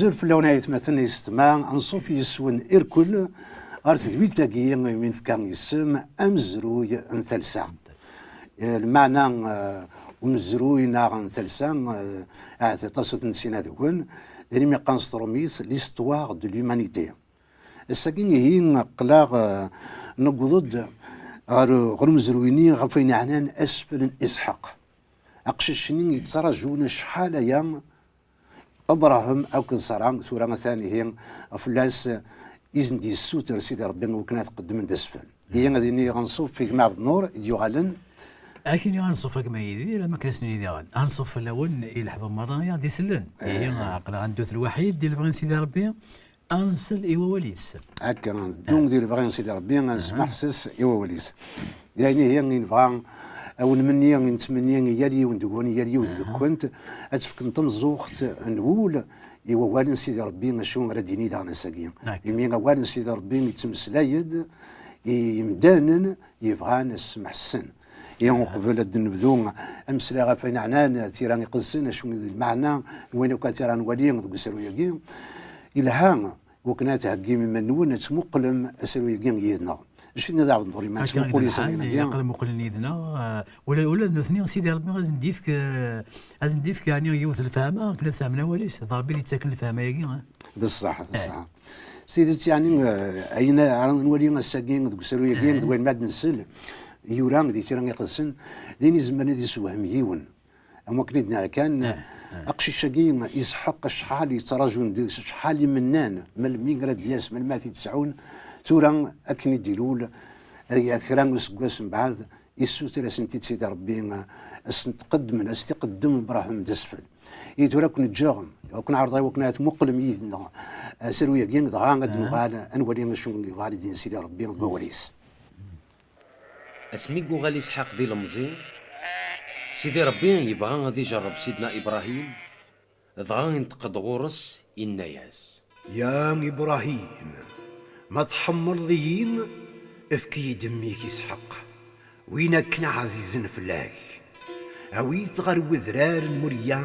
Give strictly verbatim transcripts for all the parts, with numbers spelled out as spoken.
Azul fell-awen ay atmaten yessetma, anṣuf yes-wen irkel ɣer tedwilt-agi umi nefka isem Amezruy n talsa. Eh, lmeɛna, eh, umezruy neɣ n talsa, eh, ahat aṭas ur t-nessin ad wen, d ayen umi qqaren s trumit l'histoire de l'humanité. Ass-agi ihi aql-aɣ, eh, newweḍ-d ɣer, ɣer umezruy-nni ɣef wayen yeɛnan asfel n Isḥaq. Aqcic-nni yettraǧun acḥal aya Abṛaham akked Ṣara, tura atan ihi fell-as i sen-d-yessuter Sidi Ṛebbi i wakken ad t-qeddmen d asfel. Ihi ad iniɣ anṣuf i gma Ɛebdnur i d-yuɣalen. Ad k-iniɣ anṣuf a gma Yidir, am akken asen-ini diɣen. Anṣuf fell-awen i leḥbab merra i aɣ-d-isellen. Ihi aql-aɣ ad neddu lwaḥid di lebɣi n Sidi Ṛebbi, ad nsel i wawal-is. Akka, ddu di lebɣi n Sidi Ṛebbi, ad nesmeḥses i wawal-is. D ayen ihi i nebɣa, ad wen-nmenni, i nettmenni i yal yiwen deg-wen, i yal yiwet deg-kent, ad tefkem tameẓẓuɣt n wul i wawal n Sidi Ṛebbi, acu ara d-yini daɣen ass-agi. Imi awal n Sidi Ṛebbi yettmeslay-d i yimdanen yebɣan ad smeḥsen. I uqbel ad d-nebdu ameslay ɣef wayen ɛnan tira iqedsen, acu d lmeɛna n wayen akk tira nwali deg usaru-agi, yelha wakken ad theggim iman-nwen ad tmuqlem asaru-agi yid-neɣ. Acu tenniḍ a Ɛebdnur, ma nettmuqul isalan-agi? Ilaq ad muqlen yid-neɣ, eh, ula, ula d nutni, Sidi Ṛebbi ad sen-d-yefk, eh, ad sen-d-yefk, yeɛni, yiwet n lefhama, akken ad fehmen awal-is. D Ṛebbi i d-yettaken lefhama-agi, eh. D ṣṣeḥ, d ṣṣeḥ. S tidet, yeɛni, eh, ayen ara nwali ass-agi deg usaru-agi, d wayen ma d-nsel, yura di tira iqedsen, d ayen izemren ad yessewhem yiwen. Am wakken i d-nniɣ kan, aqcic-agi Isḥaq acḥal yettraǧun deg-s, acḥal imennan, melmi ara d-yas, melmi ara t-id-sɛun. Tura akken i d-ilul, ay, kra n useggas mbeɛd, issuter-asen-t-id Sidi Ṛebbi, ad sen-t-qeddmen, ad s-t-iqeddem Bṛahim d asfel. I tura ad ken-ǧǧeɣ, ad ken-ɛerḍeɣ i wakken ad tmuqlem yid-neɣ asaru-agi, dɣa ad nuɣal ad nwali acu yebɣa ad d-yini Sidi Ṛebbi deg wawal-is. Asmi i yuɣal Isḥaq d ilemẓi, Sidi Ṛebbi yebɣa ad ijerreb Sidna Ibṛahim, dɣa inṭeq-d ɣur-s, inna-yas: Ya Ibṛahim, ma tḥemmleḍ-iyi, efk-iyi-d mmi-k Isḥaq, win akken ɛzizen fell-ak. Awi-t ɣer wedrar n Murya,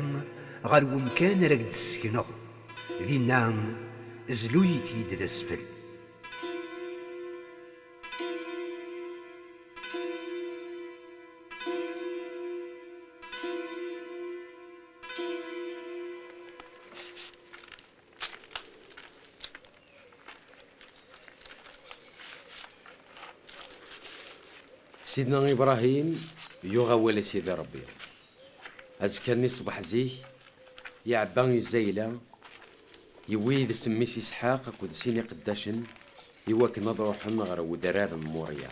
ɣer wemkan ara k-d-ssekneɣ. Dinna, zlu-yi-t-id d asfel. Sidna Ibṛahim yuɣ awal i Sidi Ṛebbi. Azekka-nni ṣṣbeḥ zik, iɛebba izzayla, yewwi yid-s mmi-s Isḥaq akked sin iqeddacen i wakken ad ruḥen ɣer wedrar n Murya.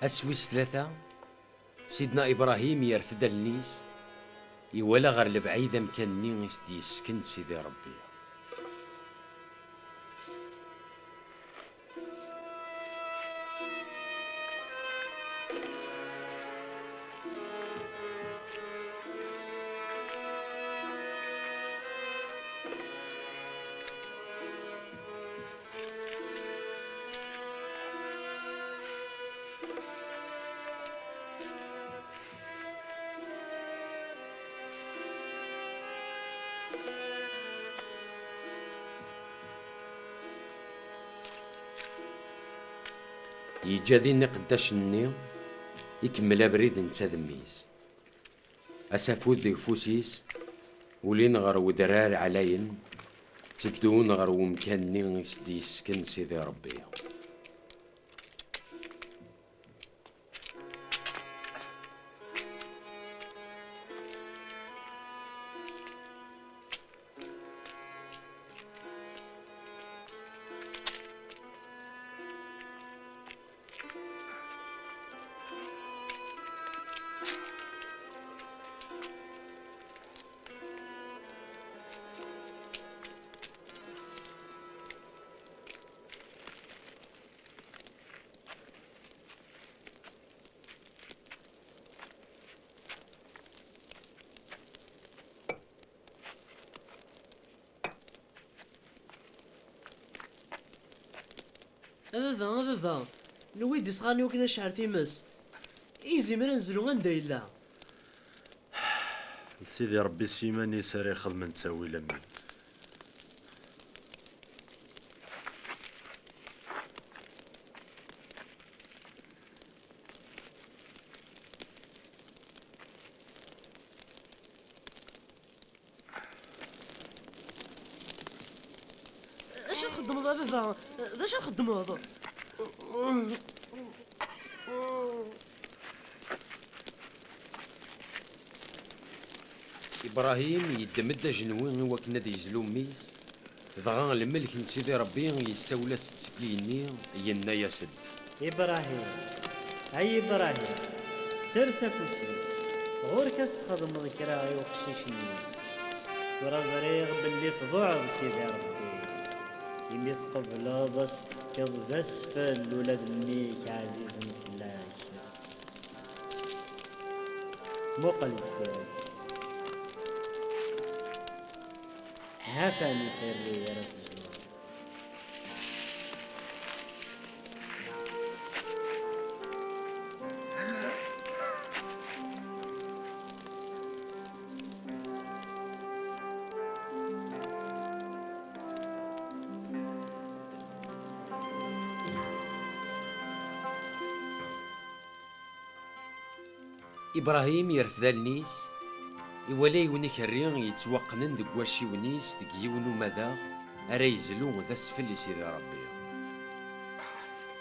Ass wis tlata, Sidna Ibṛahim yerfed allen-is, iwala ɣer lebɛid amkan-nni i s-d-yessken Sidi Ṛebbi. Yeǧǧa din iqeddacen-nni, ikemmel abrid netta d mmi-s. Asafud deg ufus-is, ulin ɣer wedrar ɛlayen, tteddun ɣer wemkan-nni i s-d-yessken Sidi Ṛebbi. A baba, a baba, newwi-d isɣaren i wakken ad necɛel times. Izimer ad nezlu anda yella. D Sidi Ṛebbi s yiman-is ara ixedmen ttawil am wi. Acu txeddmeḍ a baba? D acu txeddmeḍ? Ibrahim yeddem-d ajenwi i wakken ad yezlu mmi-s, dɣa lmelk n Sidi Ṛebbi yessawel-as-d seg igenni, yenna-yas-d: Ibrahim, ay Ibrahim, sers afus-ik, ɣur-k ad s-txedmeḍ kra i uqcic-nni. Tura ẓriɣ belli tḍuɛeḍ Sidi Ṛebbi, imi tqebleḍ ad s-tefkeḍ d asfel ula d mmi-k ɛzizen fell-ak. Muqel deffir-k. Ha-t-an ikerri ara tezluḍ. Ibrahim yerfed allen-is, iwala yiwen ikerri yettwaqqnen deg wacciwen-is deg yiwen umadaɣ ara yezlu d asfel i Sidi Ṛebbi.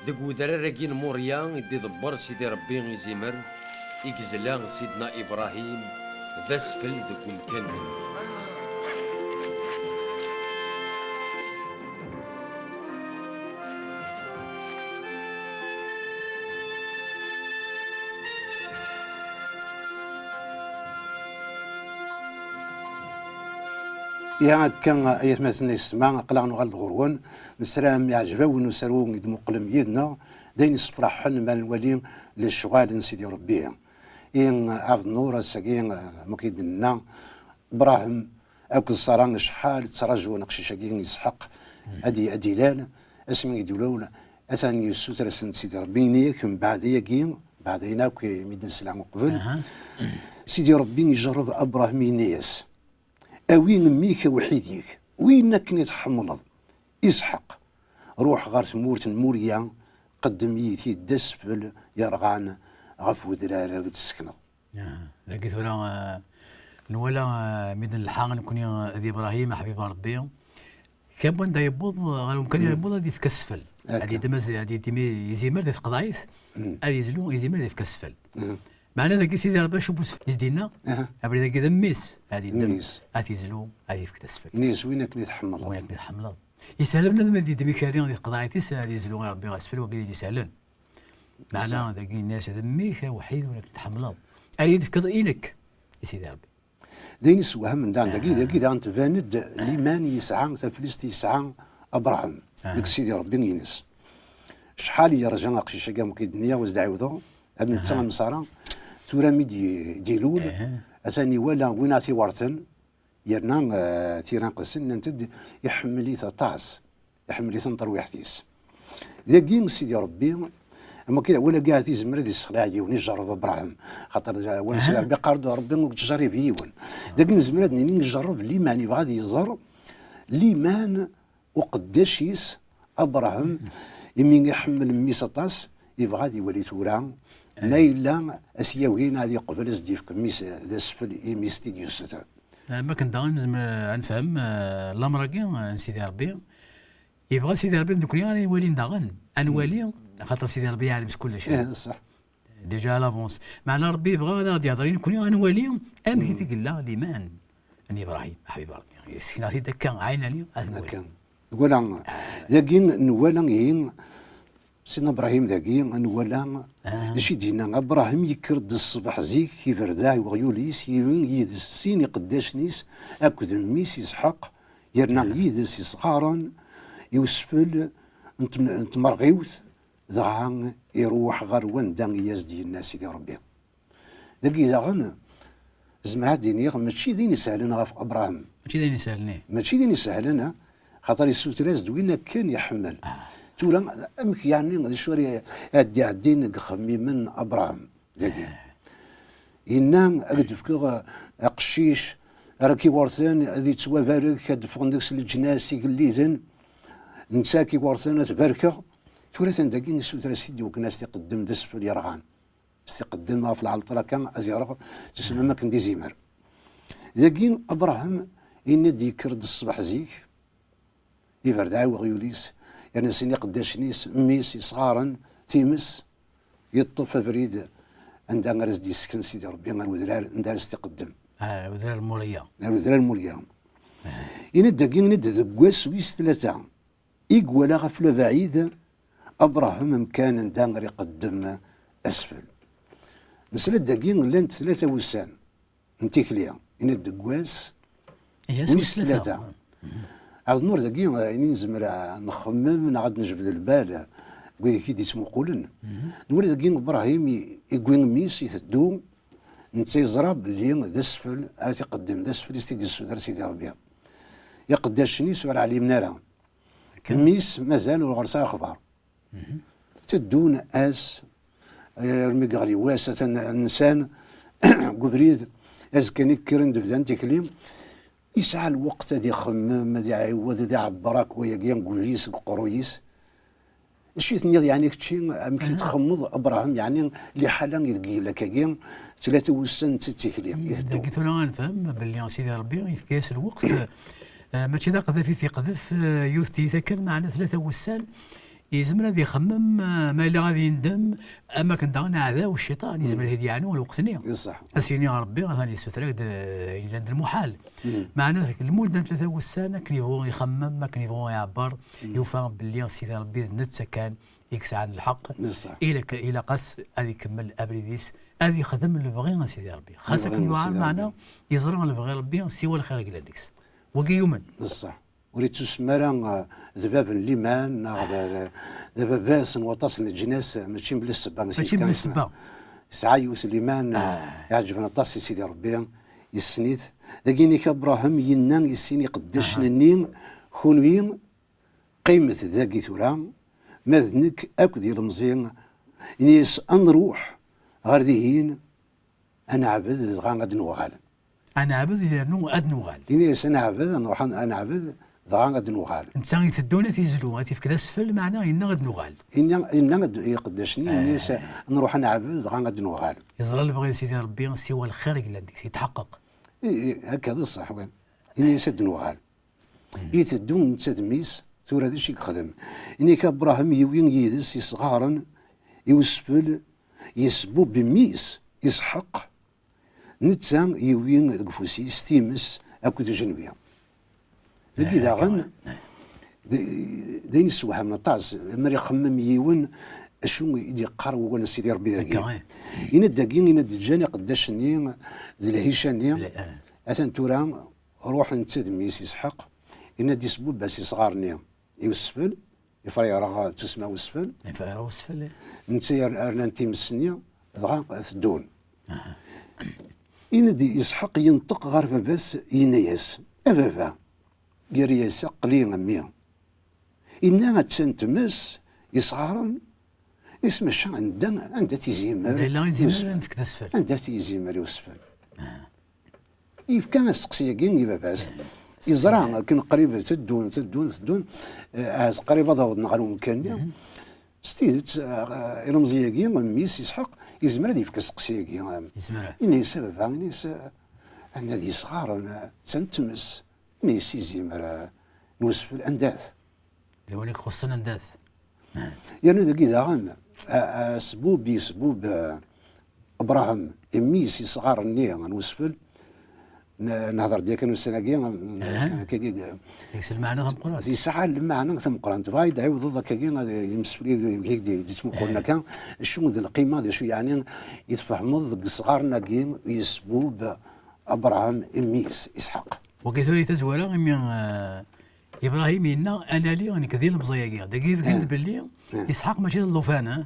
Deg wedrar-agi n Murya i d-iḍebber Sidi Ṛebbi izimer, i yezla Sidna Ibrahim d asfel deg umkan n mmi-s. Iha akka, ay atmaten ay yessetma, aql-aɣ nuɣal-d ɣur-wen. Nesram iɛjeb-awen usaru i d-muqlem yid-neɣ, d ayen yessefraḥen ma nwali lecɣal n Sidi Ṛebbi. I Ɛebd Nnur, ass-agi, am akken i d-nenna, Bṛahim akked Ṣara acḥal ttraǧun aqcic-agi Isḥaq ad d-, ad d-ilal, asmi i d-ilul, atan yessuter-asen-d Sidi Ṛebbi, yenna-yak, mbeɛd ayagi, mbeɛd ayen akk mi d-nesla uqbel, Sidi Ṛebbi ijerreb Bṛahim, yenna-yas: Awi mmi-k awḥid-ik, win akken i tḥemmleḍ, Isḥaq, ruḥ ɣer tmurt n Murya, qeddem-iyi-t-id d asfel yerɣan ɣef wedrar ara k-d-ssekneɣ. Aha. Dagi tura, eh, nwala, eh, mi d-nelḥa nekkni, eh, d Ibrahim, aḥbib n Ṛebbi. Kan wanda yewweḍ, eh, ɣer umkan i yewweḍ, ad yefk asfel. Ad yeddem az-, ad yeddem i-, izimer di tqeḍɛit, ad yezlu izimer ad yefk asfel. Meɛna dagi Sidi Ṛebbi acu n usfel i s-d-yenna? Abrid-agi d mmi-s, ad yeddem, ad t-yezlu, ad yefk d asfel. Mmi-s, win akken i tḥemmleḍ. Win akken i tḥemmleḍ. Yeshel bnadem ad yeddem ikerri di tqeḍɛit-is, ad yezlu i Ṛebbi asfel, wagi d isehlen. Meɛna dagi yenna-yas d mmi-k awḥid win akken tḥemmleḍ. Ad iyi-d-tefkeḍ i nekk, i Sidi Ṛebbi. D ayen isewhamen daɣen, dagi, dagi daɣen tban-d liman yesɛa, taflest yesɛa Abṛaham deg Sidi Ṛebbi-ines. Acḥal yerǧa aqcic-agi, am akken i d-nniɣ, ur s-d-ɛiwdeɣ, am netta am Ṣara, tura mi d-, d-ilul, atan iwala win ara t-iwerten, yerna, eh, tira n qedsen nnant-d, iḥemmel-it aṭas, iḥemmel-iten terwiḥt-is. Dagi, Sidi Ṛebbi, am wakken, wala ahat izmer ad yessexleɛ yiwen, ijerreb Abṛaham. Xaṭer, eh, wala Sidi Ṛebbi, iqqar-d Ṛebbi ur yettjerrib yiwen. Dagi nezmer ad nini ijerreb liman, yebɣa ad iẓer liman uqeddac-is Abṛaham, imi iḥemmel mmi-s aṭas, yebɣa ad iwali tura ma yella as-yawin ad yeqbel ad s-d-yefk mmi-s d asfel i mmi-s i d-yessuter. Eh, ma akken daɣen nezmer ad nefhem, eh, lamer-agi, eh, n Sidi Ṛebbi. Yebɣa Sidi Ṛebbi d nekkni ara iwalin daɣen. Ad nwali, axaṭer Sidi Ṛebbi yeɛlem s kullec. Ih, d ṣṣeḥ. Déjà à l'avance. Meɛna Ṛebbi yebɣa ad aɣ-d-yehder i nekkni ad nwali amek i t-illa liman n Ibrahim, aḥbib Ṛebbi. Yessken-aɣ-t-id akka, ɛinani, ad nwali. Akka. Wala, dagi nwala, ihi, Sidna Ibrahim dagi, nwala, d acu i d-yenna? Ibrahim yekker-d ṣṣbeḥ zik, iberdeɛ i weɣyul-is, yiwen yid-s sin iqeddacen-is akked mmi-s Isḥaq, yerna yid-s isɣaren i usfel n tm-, n tmerɣiwt, dɣa iruḥ ɣer wanda i as-d-yenna Sidi Ṛebbi. Dagi daɣen, zemreɣ ad d-iniɣ, mačči d ayen isehlen ɣef Abṛaham. Mačči d ayen isehlen, ih. Mačči d ayen isehlen, ah, xaṭer yessuter-as-d win akken iḥemmel. Ah. Tura, amek yeɛni, d acu ara d-iɛeddin deg ixemmimen n Abṛaham dagi? Yenna, ad d-fkeɣ aqcic ara k-iwerten, ad yettwabarek, ad d-ffɣen deg-s leǧnas igelliden, netta ara k-iwerten, ad t-barkeɣ. Tura atan dagi, issuter-as-t-id iwakken ad s-t-iqeddem d asfel yerɣan. S iqeddem ɣef lɛelṭer akka, ad yerɣ, tusmem akken d izimer. Dagi, Abṛaham yenna-d, yekker-d ṣṣbeḥ zik, iberdeɛ i weɣyul-is, yerna sin iqeddacen-is, mmi-s, isɣaren, times, yeṭṭef abrid anda ara s-d-yessken Sidi Ṛebbi, ar wedrar anda ara s-t-iqeddem. Ah, wedrar Muriya. Ar wedrar Muriya. Yenna-d dagi, yenna-d deg wass wis tlata, i iwala ɣef lebɛid Abṛaham amkan anda ara iqeddem asfel. Nesla-d dagi llant tlata wussan n tikli, yenna-d deg wass wis tlata. Ɛawed nur dagi, ayen i nezmer ad nxemmem neɣ ad nejbed lbal deg wid i d-ittmuqulen. Nwala dagi Abṛaham i-, iwwi mmi-s, iteddu, netta yeẓra belli d asfel ara t-iqeddem, d asfel i s-t-id-yessuter Sidi Ṛebbi. Iqeddacen-is ur ɛlimen ara. Mmi-s mazal ur ɣer-s axbaṛ. Teddun ass, armi yeɣli wass, atan nsan deg ubrid, azekka-nni kkren-d bdan tikli. Yesɛa lweqt ad ixemmem, ad iɛiwed, ad iɛebber akk wayagi deg wul-is, deg uqerruy-is. Acu i tenniḍ, yeɛni, kečči, amek i txemmeḍ, Abṛaham, yeɛni, liḥala ideg yella akkagi, tlata wussan d tikli i teddu? Dagi tura ad nefhem belli Sidi Ṛebbi yefka-yas lweqt, eh, mačči d aqdaf i t-iqdef, eh, yiwet tiyita kan, meɛna tlata wussan, yezmer ad ixemmem, eh, ma yella ad yendem, am akken daɣen aɛdaw, cciṭan, yezmer ad t-id-yeɛnu lweqt-nni. Ad s-yini Ṛebbi, atan yessuter-ak-d, eh, yellan d lmuḥal. Meɛna lmudda n tlata wussan, akken yebɣu ixemmem, akken yebɣu iɛebber, yufa belli Sidi Ṛebbi d netta kan i yesɛan lḥeqq. Ilaq, ilaq-as ad ikemmel abrid-is, ad ixdem lebɣi n Sidi Ṛebbi. Xas akken yuɛer, meɛna yeẓra lebɣi n Ṛebbi, siwa lxir i yellan deg-s. Wagi yumen. Ur yettusemma ara, eh, d bab n liman, neɣ d, d, d ababat n waṭas n leǧnas, mačči mebla ssebba. Mačči mebla ssebba. Yesɛa yiwet n liman, eh, iɛeǧben aṭas i Sidi Ṛebbi, yessen-it. Dagi-nni Abṛaham yenna i sin iqeddacen-nni, kunwi qqimet dagi tura, ma d nekk akked yilemẓi, ini-as ad nruḥ ɣer dihin, ad neɛbed, dɣa ad d-nuɣal. Ad neɛbed yernu ad nuɣal. Ini-as ad neɛbed, ad nruḥ ad, ad neɛbed, dɣa ad d-nuɣal. Netta iteddun ad t-izlu, ad t-ifk d asfel, meɛna yenna ad nuɣal. Yenna, yenna ad, i iqeddacen-nni, yenna-as ad nruḥ ad neɛbed, dɣa ad d-nuɣal. Yeẓra lebɣi n Sidi Ṛebbi, siwa lxir i yellan deg-s, yetḥeqqeq. I, i, akka d ṣṣeḥ, wi. Ini-as ad d-nuɣal. Iteddu netta d mmi-s, tura d acu i yexdem? Ini-k Abṛaham yiwi yid-s isɣaren i usfel, yesbub mmi-s Isḥaq, netta yiwi deg ufus-is times akked ujenwi. Dagi daɣen, d, d ayen yessewhamen aṭas, mi ara ixemmem yiwen, acu i d-yeqqar wawal n Sidi Ṛebbi dagi? Yenna-d dagi, yenna-d, ǧǧan iqeddacen-nni d lhica-nni, atan tura, ruḥen netta d mmi-s Isḥaq, yenna-d isbubba s isɣar-nni i usfel, ifra yerɣa tusma usfel. Ifra usfel, eh. Netta yer-, rnan times-nni, dɣa teddun. Yenna-d Isḥaq, yenṭeq ɣer baba-s, yenna-yas, a baba, yerra-yas, aql-i a mmi. Inna attan tmes, isɣaren, is maca anda, anda tizimer? Anda yella izimer, ad nefk d asfel. Anda tizimer i usfel? Yefka asteqsi-agi i baba-s. Yeẓra akken qrib teddun, teddun, teddun, eh, ahat qrib ad awḍen ɣer umkan-nni. S tidet, eh, ilemẓi-agi, mmi-s Isḥaq, yezmer ad yefk asteqsi-agi. Yezmer. Ini-as a baba, ini-as, eh, anda d isɣaren, eh, attan tmes. Ini-as izimer, eh, n usfel, anda-t? D win i ixuṣṣen anda-t. Yernu dagi daɣen, a-, asbub yesbub, eh, Abṛaham, mmi-s isɣar-nni n usfel, n-, nehder-d yakan ussan-agi, akkagi, deg-s lmeɛna tameqqrant. Yesɛa lmeɛna tameqqrant. Bɣa ad d-ɛiwdeḍ akkagi, ad yemsefli d-, d-, d-, d-, d-, yettmuqulen akka, acu d lqima, d acu yeɛni i tfehmeḍ deg isɣaren-agi yesbub Abṛaham mmi-s, Isḥaq? Wagi tura i tazwara, imi, eh, Ibrahim yenna, "Ad nali nekk d ilemẓi-agi." Dagi bgant belli Isḥaq mačči d llufan, eh?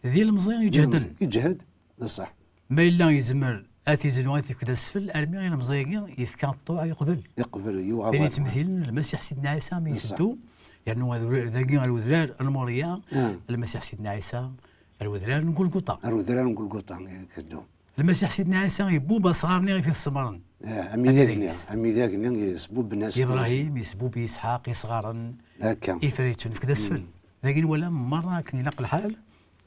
D ilemẓi iǧehden. Iǧhed, d ṣṣeḥ. Ma yella yezmer ad t-izlu, ad t-ifk d asfel, armi ilemẓi-agi yefka ṭṭuɛ, yeqbel. Yeqbel, yuɣ. Ayen yettmethilen Lmasiḥ Sidna Ɛisa mi iteddu, Yernu ad ur-, dagi ar wedrar n Muriya, Ah. Lmasiḥ Sidna Ɛisa, ar wedrar n Gulguṭa. Ar wedrar n Gulguṭa i iteddu. Lmasiḥ Sidna Ɛisa ibubb asɣar-nni i t-issemmren. Ah, amidag-nni, Amidag-is. Amidag-nni yesbubben-as Ibrahim, yesbubb Isḥaq, isɣaren, Akka. Ifra yettunefk d asfel. Mm. Dagi nwala merra akken ilaq lḥal,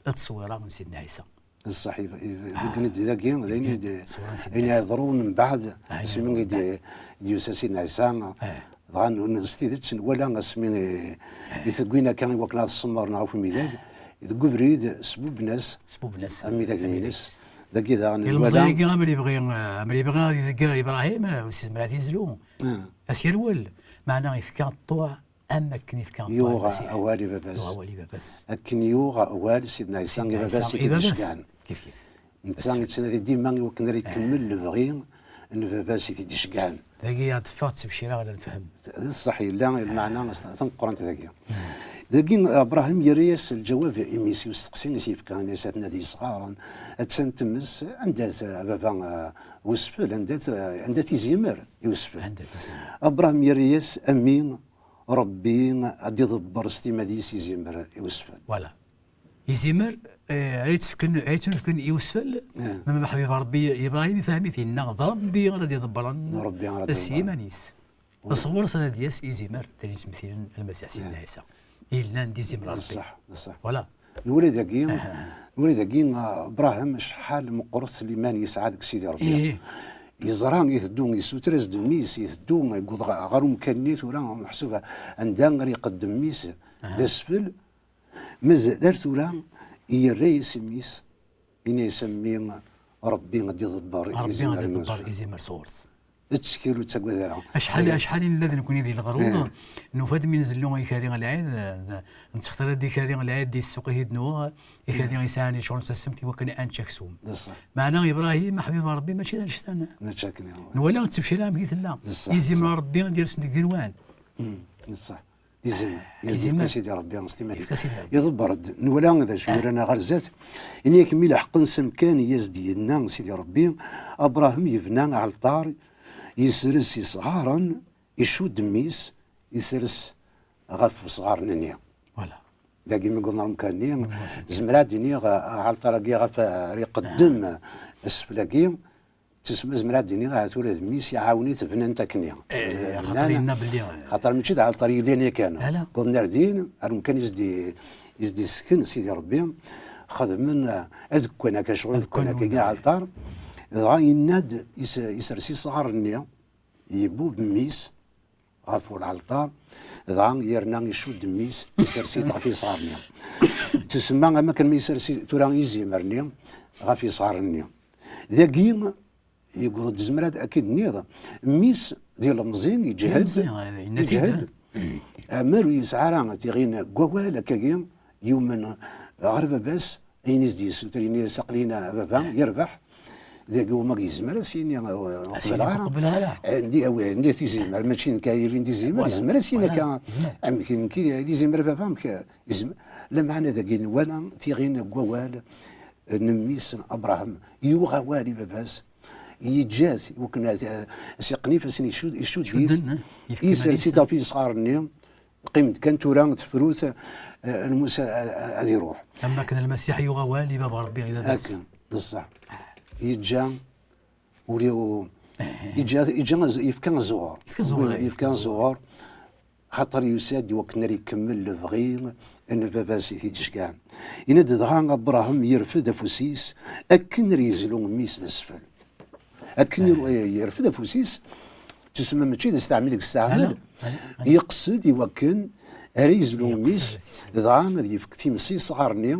ttṣewwira n Sidna Ɛisa. Ṣṣeḥ, i, i, Ah. Dagi, d ayen i d-, Ṣṣura n Sidna ayen Ɛisa. Yeḍrun mbeɛd, Ah, asmi yeḍrun i d-, mbeɛd. I d-yusa Sidna Ɛisa, Ah. dɣa n-, n-, s tidet nwala asmi i, Ah. I teggwin akka i wakken ad semmren ɣef umidag, deg ubrid sbubben-as Sbubben-as amidag-nni-ines. Amidag-is. Dagi daɣen nwala Ilmeẓi-agi amer yebɣi, ah, amer yebɣi ad idegger Ibrahim, ah, ur s-yezmir ad izlu. Ah. Ad s-yerwel. Meɛna yefka ṭṭuɛ am akken yefka ṭṭuɛ i Lmasiḥ. Yuɣ awal i baba-s. Yuɣ awal i baba-s. Akken yuɣ awal Sidna Ɛisa i baba-s i t-id-iceggɛen. Kif kif. Netta yettnadi dima i wakken ara ikemmel lebɣi n baba-s i t-id-iceggɛen. Dagi ad d-teffeɣ ttebcira ara nefhem. D ṣṣeḥ, yella lmeɛna tameqqrant dagi. Dagi Abṛaham yerra-yas lǧawab i mmi-s i usteqsi i s-yefka, yenna-yas: "Atna d yesɣaren, attan tmes, anda-t, a baba, eh, usfel, anda-t, eh, anda-t izimer i usfel?" Anda-t izimer? Abṛaham yerra-yas: "A mmi, Ṛebbi ad d-iḍebber s timmad-is izimer i usfel." Voilà. Izimer, eh, ara yetfken, ara yettunefken i usfel, Eh. Ma Ḥbib Ṛebbi Ibrahim ifhem-it, yenna: "D Ṛebbi ara d-iḍebbren Ṛebbi ara d-iḍebbren. S yiman-is." Ur Ɣur-s ara d-yas izimer, d ayen yettmethilen Lmasiḥ Sidna Ɛisa. Yellan d izimer Ṛebbi. D ṣṣeḥ, d ṣṣeḥ. Voilà. Nwala dagi, Ah. Nwala dagi, ah, Abṛaham acḥal meqqret liman yesɛa deg Sidi Ṛebbi. Ih. Yeẓra iteddu, yessuter-as-d mmi-s, iteddu, yewweḍ ɣ-, ɣer umkan-nni tura, meḥsub anda ara iqeddem mmi-s, Ah. D asfel, Mazal ar tura yerra-yas i mmi-s, yenna-yas: "A mmi, Ṛebbi ad d-iḍebber Ṛebbi ad izimer n iḍebber usfel. Izimer sɣur-s." Ttkel, ur ttagad ara. Acḥal, Eh. Acḥal i nella d nekkni di leɣrud, Eh. Nufa-d mi nzellu ikerri n lɛid, eh, nettextir-d ikerri n lɛid di ssuq i t-id-nuɣ, ikerri Eh. Yesɛan icɣel s asemt i wakken ad nečč aksum. D ṣṣeḥ. Meɛna Ibrahim, aḥbib Ṛebbi, mačči d annect-a. Mačči akken, eh. Nwala ttebcira amek i tella. D ṣṣeḥ, d ṣṣeḥ. Izimer Ṛebbi ad d-yersen deg igenwan. Mm, d ṣṣeḥ. Izimer. Izimer. Yezmer kan Sidi Ṛebbi, s timmad. Yezmer kan Sidi Ṛebbi. Iḍebber-d. Nwala d acu Ah. Yerran ɣer zdat. Ini-ak mi leḥqen s amkan i as-d-yenna Sidi Ṛebbi, Abṛaham yebna aɛalṭar, yesres isɣaren, icudd mmi-s, yesres ɣef usɣaren-nni. Voilà. Dagi mi yewweḍ ɣer umkan-nni, zemreɣ ad d-iniɣ, ah, aɛalṭar-agi ɣef ara iqeddem Ah. asfel-agi, Tusma zemreɣ ad d-iniɣ ahat ula d mmi-s iɛawen-it bnan-t akkenni. Eh, Bnan-, xaṭer yenna belli, eh, xaṭer mačči d aɛalṭar yellan yakan. Ala. Wwḍen ar din, ar umkan i s-d-, i s-d-isken Sidi Ṛebbi, xedmen, eh, adekkan akka, ccɣel adekkan akka, aɛalṭar. Dɣa yenna-d, is-, isers isɣaren-nni, yewwi mmi-s ɣef uɛalṭar, dɣa yerna icudd mmi-s, isers-it ɣef yesɣaren-nni. Tusma am akken mi isers i-, tura izimer-nni ɣef yesɣaren-nni. Dagi, yewweḍ-d, zemreɣ ad k-id-nniɣ, mmi-s d ilemẓi, yeǧhed, Ilemẓi, eh, yenna-t-id, yeǧhed. Amer ur yesɛi ara tiɣin n wawal, akkagi, yumen ɣer baba-s, ayen i s-d-yessuter, yenna-yas: "Aql-in a baba, yerbeḥ." Dagi uma yezmer ad s-yini, "Ur qbileɣ ara." Ur qbileɣ ara. Andi, awi, anda tizimer, mačči nekk ay yellan d izimer, voilà, yezmer ad s-yini akka, yezmer. Amek nekk d izimer a baba, amek yezmer? Lameɛna dagi nwala tiɣin n wawal n mmi-s n Abṛaham, yuɣ awal i baba-s, yeǧǧa-t i wakken ad, eh, s iqqen ifassen, icudd, icudd-it, Cudden, eh, yefka isers-it iman-is. Ɣef yesɣaren-nni, qqim-d kan tura tefrut, eh, lmus a-, a-, ad iruḥ. Am akken Lmasiḥ yuɣ awal i Baba Ṛebbi, i baba-s. Akken, d ṣṣeḥ. Yeǧǧa ur i-, yeǧǧa, yeǧǧa az-, yefka azuɣer. Yefka azuɣer, yefka yefka azuɣer. Xaṭer yusa-d i wakken ara ikemmel lebɣi n baba-s i t-id-iceggɛen. Yenna-d dɣa Abṛaham yerfed afus-is akken ara yezlu mmi-s d asfel. Akken i, eh, yerfed afus-is, tusma mačči d asteɛmil deg steɛmel, ala, ala, ala. Yeqsed i wakken ara yezlu mmi-s, yeqsed. Dɣa ad yefk times i yesɣaren-nni,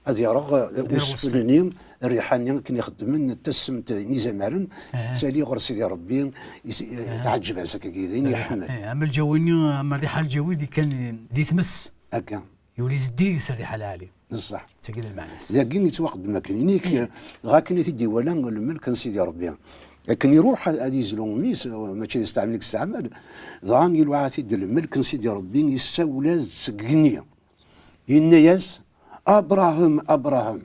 ad yerɣ, eh, ad yerɣ usfel-nni, rriḥa-nni akken ixeddmen, tassemt n izamaren, aha, tettali ɣer Sidi Ṛebbi, is-, eh, aha, tɛeǧǧeb-as akkagi, d ayen, aha, iḥemmel. Eh, am lǧawi-nni, am rriḥa lǧawi di kan, di tmes. Akka. Yuli zeddig s rriḥa lɛali. D ṣṣeḥ. D tagi d lmeɛna-s. Dagi yettwaqeddem akken. Ini-k, dɣa akken i t-id-iwala lmelk n Sidi Ṛebbi. Akken iruḥ ad, ad izlu mmi-s, mačči d asteɛmel i yesteɛmel, dɣa iluɛa-t-id lmelk n Sidi Ṛebbi, yessawel-as-d seg igenni. Yenna-yas: "Abṛaham, Abṛaham!"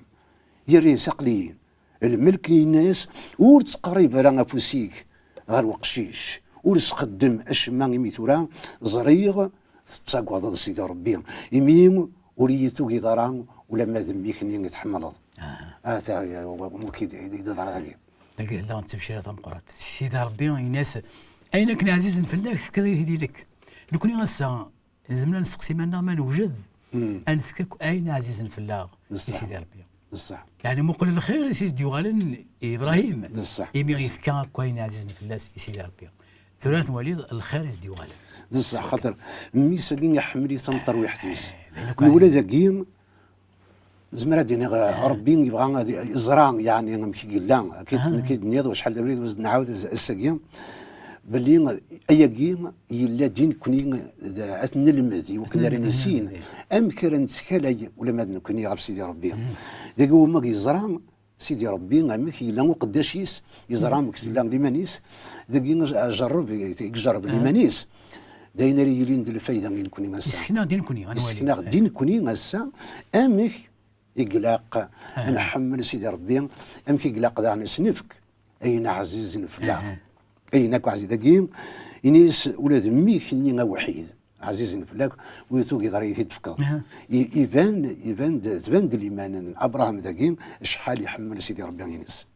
Yerra-yas: "Aql-iyi." Lmelk yenna-yas: "Ur ttqerrib ara afus-ik ɣer weqcic, ur sxeddem acemma, imi tura ẓriɣ tettagadeḍ Sidi Ṛebbi, imi ur iyi-tugiḍ ara ulamma d mmi-k-nni i tḥemmleḍ. Ata, ya, wa, wa, wa, ki d, d, d, d, dagi. Dagi tella d tamcirt tameqqrant. Sidi Ṛebbi, ini-as, ayen akken ɛzizen fell-ak, tefkiḍ-it-id i nekk. Nekni ass-a, nezmer ad nesteqsi iman-nneɣ ma newjed, ad nefk akk ayen ɛzizen fell-aɣ i Sidi Ṛebbi. Yeɛni, muqel lxir i s-d-yuɣalen i Ibrahim, imi yefka akk ayen ɛzizen fell-as i Sidi Ṛebbi. Tura ad nwali lxir i s-d-yuɣalen. D ṣṣeḥ, xaṭer mmi-s-agi iḥemmel-it am terwiḥt-is. Nwala dagi, nezmer ad d-iniɣ, Ṛebbi yebɣa ad yeẓra, yeɛni, amek i yella, akka i d-tenniḍ, acḥal d abrid, nɛawed ass-agi, belli ayagi yella di nekni, ad t-nelmed i wakken ara nissin amek ara nettkal ulamma d nekni ɣef Sidi Ṛebbi. Dagi wamma yeẓra Sidi Ṛebbi amek yella uqeddac-is, yeẓra amek tella liman-is, dagi ajerreb i ijerreb liman-is, d ayen ara yilin d lfayda i nekni ass-a. Yessekna-ɣ-d i nekni, ad nwali. Yessekna-ɣ-d i nekni ass-a amek i ilaq ad nḥemmel Sidi Ṛebbi, amek i ilaq daɣen ad s-nefk ayen ɛzizen fell-aɣ. Ayen akk ɛziz dagi, ini-as ula d mmi-k-nni awḥid, ɛzizen fell-ak, ur tugiḍ ara i t-id-tefkeḍ. I-, iban, iban-d, tban-d liman n Abṛaham dagi, acḥal iḥemmel Sidi Ṛebbi-ines.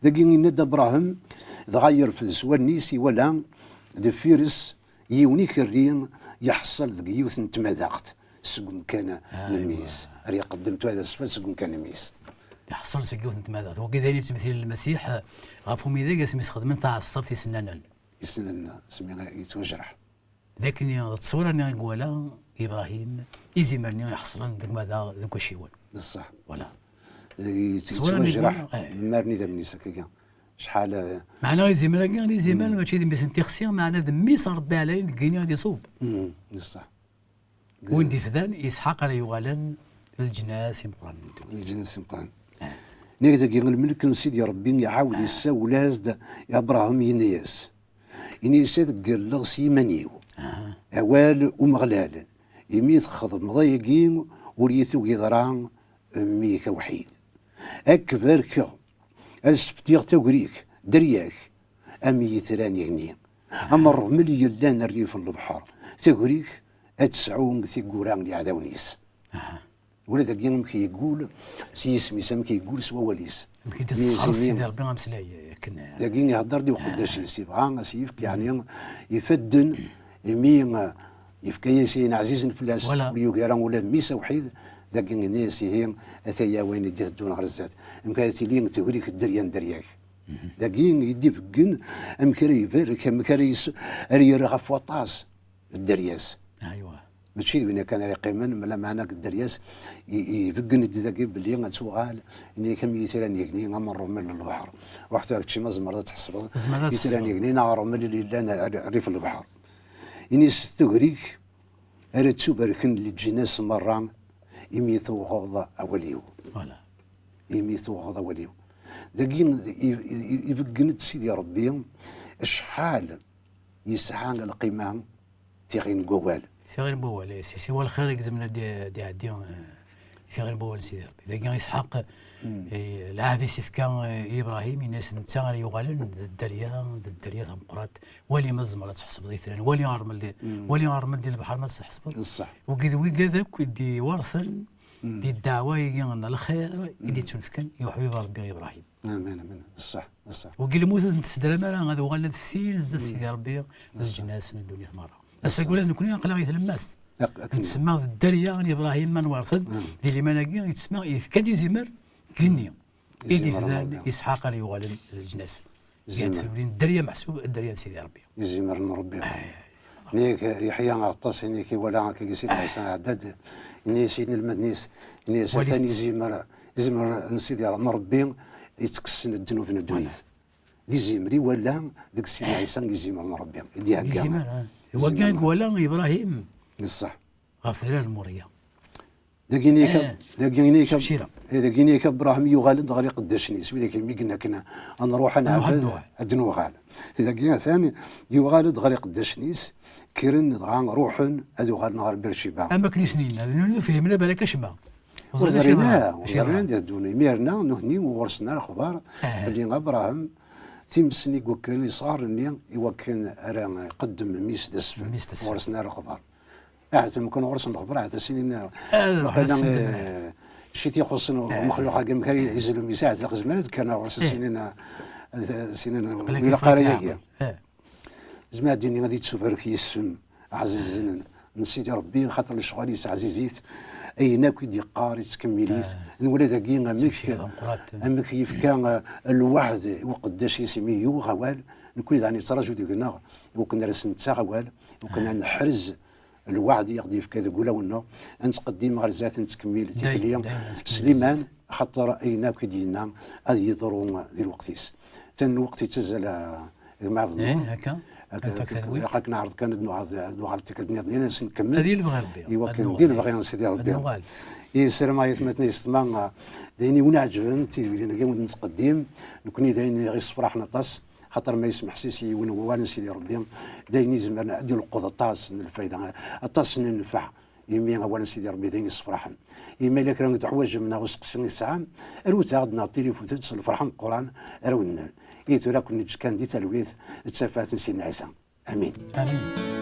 Dagi yenna-d Abṛaham, dɣa yerfed s wallen-is, iwala deffir-s yiwen ikerri yeḥṣel deg yiwet n tmadaɣt seg umkan n mmi-s. Ar iqeddem tura d asfel seg umkan n mmi-s. Iḥṣel seg yiwet n tmadaɣt. Wagi d ayen yettmethilen Lmasiḥ, eh, ɣef umidag asmi s-xedmen taɛeṣṣabt isennanen. Isennanen, asmi yettwajreḥ. D akken i, d ttṣura-nni i iwala Ibrahim, izimer-nni iḥeṣlen deg umadaɣ, deg wacciwen. D ṣṣeḥ. Voilà. Yettwajreḥ, eh, mmaren idammen-is akkagi. Acḥal, eh, meɛna izimer-agi, d izimer, mačči d mmi-s n tixsi, meɛna d mmi-s n Ṛebbi ɛlayen deg yini ad iṣub. Mm, d ṣṣeḥ. Win d-ifdan, Isḥaq ara yuɣalen d leǧnas imeqqranen n ddunit. Leǧnas imeqqranen. Eh. Nnig dagi, lmelk n Sidi Ṛebbi iɛawed yessawel-as-d i Abṛaham, yenna-yas, ini-as ad ggalleɣ s yiman-iw. Awal Umeɣlal, imi txedmeḍ ayagi, ur yi-tugiḍ ara mmi-k awḥid. Ad k-barkeɣ, ad sbeddeɣ tagri-k, dderya-k, am yitran igenni, am ṛṛmel yellan rrif n lebḥer. Tagri-k ad tesɛu tiggura n yiɛdawen-is. Ula dagi amek yeggul s yisem-is, amek yeggul s wawal-is. Amek i d-tessexres Sidi Ṛebbi ameslay akken. Dagi ihedder-d i uqeddac-is, yebɣa ad s-yefk, yeɛni, ifadden, imi, eh, yefka-yas ayen ɛzizen fell-as, ur yugi ara ula d mmi-s awḥid, dagi yenna-yas ihi, ataya wayen i d-iteddun ɣer zdat. Amek ara tili tegri-k dderya n dderya-k. Dagi i d-ibeggen amek ara ibarek, amek ara yes-, ara yerr ɣef waṭas dderya-s. Aywa. Mačči d winna kan ara yeqqimen, ma lameɛna deg dderya-s i, i, ibeggen-d dagi belli ad tuɣal, nni-ak am yitran n yigenni, am ṛṛmel n lebḥer. Ruḥ tura kečči ma tzemreḍ ad tḥesbeḍ yitran n yigenni neɣ ṛṛmel i yellan rrif n lebḥer. Ini-as tegri-k ara ttubarken leǧnas merra imi tuɣeḍ awal-iw. Voilà. Imi tuɣeḍ awal-iw. Dagi i, i, i, ibeggen-d Sidi Ṛebbi acḥal yesɛa lqima tiɣin n wawal. Tiɣin n wawal, eh, si, siwa lxir i izemren ad d-, ad d-iɛeddi, eh, tiɣin n wawal n Sidi Ṛebbi. Dagi Isḥaq, eh, lɛahd i s-ifka, eh, i Ibrahim, yenna-as netta ara yuɣalen d dderya, d dderya tameqqrant. Wali ma tzemreḍ ad tḥesbeḍ itran, wali ɣer meldi, wali ɣer meldi lebḥer ma tḥesbeḍ. Ṣṣeḥ. Wigi d wigad akk i d-iwerten di ddeɛwa-agi n lxir i d-ittunefken i uḥbib Ṛebbi Ibrahim. Amin, amin. Ṣṣeḥ, ṣṣeḥ. Wigi lmut ur ten-tessedram ara, ad uɣalen ad ftin zdat Sidi Ṛebbi, d leǧnas n ddunit merra. Ass-agi ula d nekni aql-aɣ i tlemmast. Ak-, akken. Nettsemma d dderya n Ibrahim ma nwerten, di liman-agi yettsemma yefka-d izimer, genni. I d-ifdan Isḥaq ara yuɣalen d leǧnas. Gan tfulin dderya meḥsub, dderya n Sidi Ṛebbi. Izimer n Ṛebbi. Nni-ak Yeḥya Aɣeṭṭas, ini-ak iwala akka Sidna Ɛisa iɛedda-d, ini-as i inelmaden-is, ini-as atan izimer, izimer n Sidi n Ṛebbi yettekksen ddnub n ddunit. D izimer i wala deg Sidna Ɛisa, izimer n Ṛebbi i d-ihegga. Izimer, ah. Wagi i iwala Ibrahim. D ṣṣeḥ. Ɣef udrar n Murya. Dagi ini-ak, eh, dagi ini-ak, eh, dagi ini-ak Abṛaham yuɣal-d ɣer iqeddacen-is, widak mi yenna akken ad nruḥ ad nɛebbed, ad d-nuɣal. Dagi atan yuɣal-d ɣer iqeddacen-is, kkren dɣa ruḥen ad uɣalen ɣer Birciba. Am akken i sen-yenna, d nutni ur fhimen ara balak acemma. Ur ẓrin ara, ur ẓrin ara d ddunit. Imir-nni nutni ur ɣur-sen ara lexbar belli Abṛaham times-nni i iwakken isɣaren-nni i wakken ara iqeddem mmi-s d asfel. Ur ɣur-sen ara lexbar. Ahat mkun ɣur-sen lexbar, ahat sinin, Ad ruḥen kana, sinin. Eh, ci t-ixuṣṣen umexluq-agi, amek ara izlum yesɛa, taqezmer ad kkan ɣur-sen sinin, eh, sinin, Aql-ak ur ilaq ara ifassen-aɣ. yagi. Eh. Zmer ad d-iniɣ ad ittubarek yis-sen, ɛzizen n Sidi Ṛebbi, xaṭer lecɣal-is ɛzizit, ayen akk i d-yeqqar, yettkemmil-it. Nwala dagi amek, Ttmekkiḍ, ameqqrat. Amek yefka, eh, lweɛd i uqeddac-is imi yuɣ awal, nekkni daɣen yettraǧu deg-neɣ, i wakken ara s-nettaɣ awal, i wakken ad neḥrez lweɛd i aɣ-d-yefka deg wulawen-nneɣ, ad nettqeddim ɣer zdat, nettkemmil Dayem, tikli dayem, ad nettkemmil s liman, zdat. Xaṭer ayen akk i d-yenna ad yeḍru di lweqt-is. Tan lweqt yettazzal, eh, gma Ɛebd Eh, Nnur. akka. Ak-, Ad nfak ak-, tadwilt. Ak-, ak neɛreḍ kan ad nuɣal, ad nuɣal tikkelt nniḍen, ad as-nkemmel. Ad yelbeɣ Rebbi. I Ad wakken nuɣal. d ilbeɣ i Sidi Rebbi. Ad nuɣal. Yesserma yetma-tneɣ yessetma, eh, d ayen i wen-iɛeǧben, tidwilin-agi i wen-nettqeddim, nekkni d ayen i ɣ-yessefraḥen aṭas, xaṭer ma yesmeḥsis yiwen wawal n Sidi Rebbi, d ayen izemren ad d-yelqeḍ aṭas n lfayda, aṭas n nnfeɛ, imi awal n Sidi Rebbi d ayen yessefraḥen. Imi yella kra n teḥwaǧem neɣ useqsi i tesɛam, arut-aɣ-d neɣ tilifut-d s lferḥ ameqqran ara wen-nel. I tura ad ken-neǧǧ kan di talwit d tafat n Sidna Ɛisa. Amin. Amin.